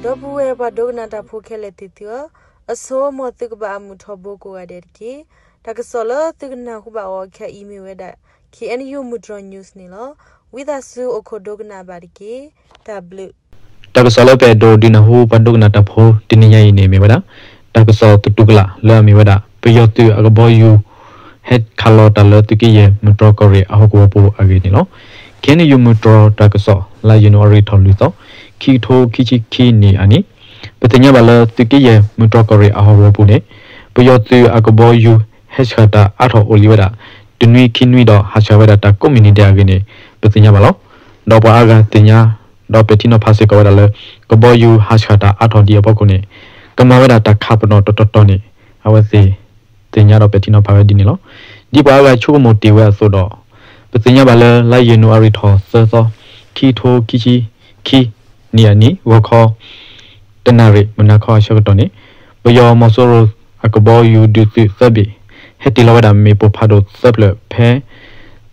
ဒီပုၢ်ဝဲၢ်ပှၤဒိကနၣ်တၢ်ဖိခဲလၢာ်သ့ၣ်သုဧၢ, အဆိ မ်သုကဘၣ်အမုာ်ထီဘိကိးဂၤဒဲးတက့ၢ်. တၢ်ကစီၣ်လၢသုကနၢ်ဟူဘၣ်အီၤခဲအံၤမ့ၢ်ဝဲဒၣ် K N U မုၢ်တြီၤ news န့ၣ်လီၤ. ဝံသးစူၤအိၣ်ခိးဒိကနၣ်ဘၣ်တက့ၢ်. တၢ်ဘျုး တၢ်ကစီၣ်လၢပအဲၣ်ဒိးဒုးနၢ်ဟူပှၤဒိကနၣ်တၢ်ဖိတနံၤညါအံၤန့ၣ်မ့ၢ်ဝဲဒၣ် တၢ်ကစီၣ်သတူၢ်ကလာ်လၢအမ့ၢ်ဝဲဒၣ် ပယီၤသုးအကဘီယူၤ ဟဲခးလီၤတၢ်လၢသုးက့ယဲၢ်မုၢ်တြီၤကီၢ်ရ့ၣ်အဟီၣ်ကဝီၤပူၤအဂ့ၢ်န့ၣ်လီၤ. K N U မုၢ်တြီၤတၢ်ကစီၣ် လါယနူၤအါရံၤထီၣ်လွံၢ်သီ ခံကထိခံဆံခံနံၣ်အနံၤ ပသ့ၣ်ညါဘၣ်လၢသုးက့ယဲၢ်မုၢ်တြီၤကီၢ်ရ့ၣ်အဟီၣ်ကဝီၤပူၤန့ၣ် ပယီၤသုးအကဘီယူၤ ဟဲဆှၢတၢ်အါထီၣ်အိၣ်လံဝဲဒၣ် တနွံခံနွံဒီးဟးဆှဲးဝဲဒၣ်တၢ်ကိးမုၢ်နံၤဒဲးအဂ့ၢ်န့ၣ် ပသ့ၣ်ညါဘၣ်လီၤ. ဒီးပှၤအါဂၤသ့ၣ်ညါ ဒီးပဲာ်ထံနီၤဖးစ့ၢ်ကီးဝဲဒၣ်လၢ ကဘီယူၤဟးဆှဲးတၢ်အါထီၣ်ဒ်အဖီခိၣ်န့ၣ် ကမၤဝဲဒၣ်တၢ်ခးပနီၣ်တတီၤတီၤန့ၣ် အဝဲသ့ၣ်သ့ၣ်ညါဒီးပဲာ်ထံနီၤဖးဝဲဒ်န့ၣ်လီၤ. ဒ်ပှၤအါဂၤဆိကမိၣ်တ့ၢ်ဝဲအသိးဒီး ပသ့ၣ်ညါဘၣ်လၢ လါယနူၤအါရံၤထီၣ်သၢသီ ခံကထိခံဆံခံနံၣ်အနံၤ ဂီၤခီ တနၣ်ရံၣ်မုၢ်နၤခီအဆၢကတီၢ်န့ၣ် ပယီၤမီၤစိရိၤအကဘီယူၤဒုးသုးသၢဘ့ၣ် ဟဲတ့ၢ်လီၤဝဲဒၣ်မ့ၣ်ပိၢ်ဖးဒိၣ်သၢဖျၢၣ်ဖဲ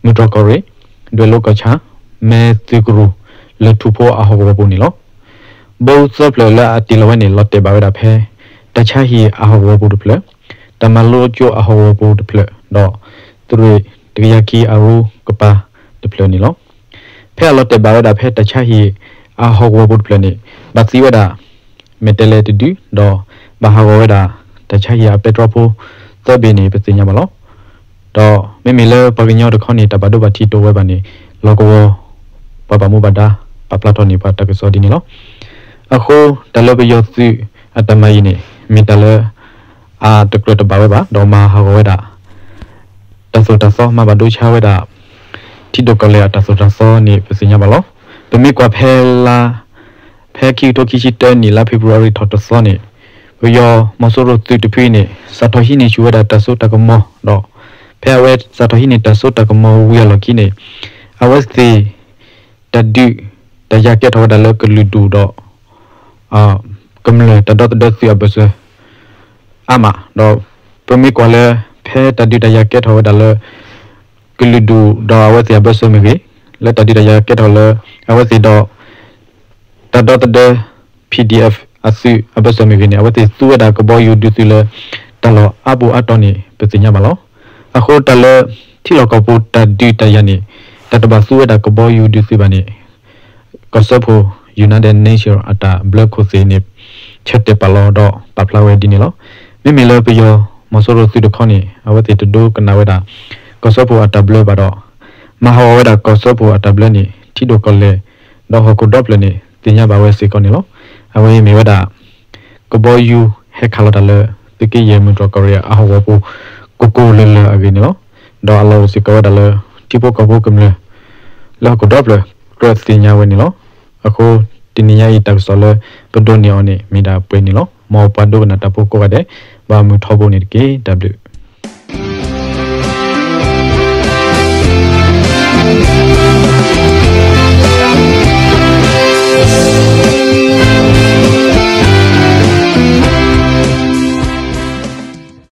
မုၢ်တြီၤကီၢ်ရ့ၣ် ဒွဲၣ်လိကီၢ်ဆၣ် မဲၢ်သုးကရူၢ် လၢၢ်ထူၣ်ဖိအဟီၣ်ကဝီၤပူၤန့ၣ်လီၤ. ဘီသၢဖျၢၣ်လၢအတ့ၢ်လီၤဝဲန့ၣ် လီၤတဲာ်ဘၣ်ဝဲဒၣ်ဖဲ တၢ်ဆါဟံၣ်အဟီၣ်ကဝီၤပူၤတဖျၢၣ်, တၢ်မၤလိကၠိအဟီၣ်ကဝီၤပူၤတဖျၢၣ် ဒီး သုးရ့ၣ်တကယၤခံအရူကပၤတဖျၢၣ်န့ၣ်လီၤ. ဖဲအလီၤတဲာ်ဘၣ်ဝဲဒၣ်ဖဲတၢ်ဆါဟံၣ်အဟီၣ်ကဝီၤပူၤတဖျၢၣ်န့ၣ် ဘၣ်သံဝဲဒၣ် မဲာ်တဲးလဲးတဒု ဒီးဘၣ်ဟးဂီၤဝဲဒၣ် တၢ်ဆါဟံၣ်အပဲတြီဖိသၢဘ့ၣ်န့ၣ် ပသ့ၣ်ညါဘၣ်လီၤ. ဒီးမ့မ့ၢ်လၢပှၤကညီတခီန့ၣ် တၢ်ဘၣ်ဒိဘၣ်ထံးတအိၣ်ဝဲဘၣ်န့ၣ် လီၢ်ကဝီၤ ပှၤဘၣ်မူဘၣ်ဒါ ပာ်ဖျါထီၣ်န့ၢ်ပှၤတၢ်ကစီၣ်ဒ်န့ၣ်လီၤ. အဃိ တၢ်လၢပယီၤသုးအတၢ်မၤအံၤန့ၣ် မ့ၢ်တၢ်လၢ အတကြၢးတဘၣ်ဝဲဘၣ် ဒီးမၤဟးဂီၤဝဲဒၣ် တၢ်သိၣ်တၢ်သီ မၤဘၣ်ဒိဆါဝဲဒၣ် ထံဒိၣ်ကီၢ်လဲၢ်အတၢ်သိၣ်တၢ်သီန့ၣ် ပသ့ၣ်ညါဘၣ်လီၤ. ပမ့ၢ်ကွၢ်ဖဲလါ ဖဲခံကထိခံဆံတၢနံၣ် လါဖ့ၤဘြူၤအါရံၤထီၣ်တသီန့ၣ် ပယီၤမီၤစိရိၤသုးတဖုအံၤန့ၣ် စးထီၣ်ဟံးန့ၢ်ဆူၣ်ဝဲဒၣ်တၢ်စိတၢ်ကမီၤဒီး ဖဲအဝဲစးထီၣ်ဟံးန့ၢ်တၢ်စိတၢ်ကမီၤဝံၤအလီၢ်ခံန့ၣ် အဝဲသ့ၣ် တၢ်ဒုးတၢ်ယၤကဲထီၣ်ဝဲဒၣ်လၢကလုာ်ဒူၣ်ဒီး ကမျၢၢ်တၢ်ဒီသဒၢသုးအဘၢၣ်စၢၤ အါမး ဒီးပမ့ၢ်ကွၢ်လၢ ဖဲတၢ်ဒုးတၢ်ယၤကဲထီၣ်ဝဲဒၣ်လၢ ကလုာ်ဒူၣ်ဒီးအဝဲသ့ၣ်အဘၢၣ်စၢၤမ့ၢ်ဂ့ၤ, လၢတၢ်ဒုးတၢ်ယၤကဲထီၣ်လၢ အဝဲသ့ၣ်ဒီး တၢ်ဒီသဒၢ P D F အသုးအဘၢၣ်စၢၤမ့ၢ်ဂ့ၤန့ၣ် အဝဲသ့ၣ်သူဝဲဒၣ်ကဘီယူၤဒုးသုးလၢ တၢ်လီၢ်အါပူၤအါတီၤန့ၣ် ပသ့ၣ်ညါဘၣ်လီၤ. အဃိတၢ်လၢ ထံလီၢ်ကီၢ်ပူၤတၢ်ဒုးတၢ်ယၤန့ၣ် တၢ်တဘၣ်သူဝဲဒၣ်ကဘီယူၤဒုးသုးဘၣ်န့ၣ် ကီၢ်စၢဖှိၣ် United Nations အတၢ်ဘျၢခိၣ်သ့ၣ်န့ၣ် ဆၢတဲာ်ပာ်လီၤဒီးပာ်ဖျါဝဲဒ်န့ၣ်လီၤ. မ့မ့ၢ်လၢပယီၤမီၤစိရိၤသုးတခီန့ၣ် အဝဲသ့ၣ်တဒိကနၣ်ဝဲဒၣ် ကီၢ်စၢဖှိၣ်အတၢ်ဘျၢဘၣ်ဒီး မၤဟးဂီၤဝဲဒၣ်ကီၢ်စၢဖှိၣ်အတၢ်ဘျၢန့ၣ် ထံဒိၣ်ကီၢ်လဲၢ် ဒီးဟီၣ်ခိၣ်ဒီဖျၢၣ်န့ၣ် သ့ၣ်ညါဘၣ်ဝဲစ့ၢ်ကီးန့ၣ်လီၤ. အဝဲအံၤမ့ၢ်ဝဲဒၣ် ကဘီယူၤဟဲခးလီၤတၢ်လၢ သုးက့ယဲၢ်မုၢ်တြီၤကီၢ်ရ့ၣ်အဟီၣ်ကဝီၤပူၤ ကိၢ်ကိၢ်လၢၤလၢၤအဂ့ၢ်န့ၣ်လီၤ. ဒီးအလီၢ်အိၣ်စ့ၢ်ကီးဝဲဒၣ်လၢ ထံဖိကီၢ်ဖိကမျၢၢ် လၢဟီၣ်ခိၣ်ဒီဖျၢၣ် ကြၢးသ့ၣ်ညါဝဲန့ၣ်လီၤ. အဃိ တနံၤညါအံၤတၢ်ကစီၣ်လၢ ပဒိးန့ၢ်အီၤန့ၣ် မ့ၢ်ဒၣ်ပှဲၤန့ၣ်လီၤ. မ်ပှၤဒိကနၣ်တၢ်ဖိကိးဂၤဒဲး ဘၣ်မုာ်ထီဘိန့ၣ်တက့ၢ်. တၢ်ဘျုး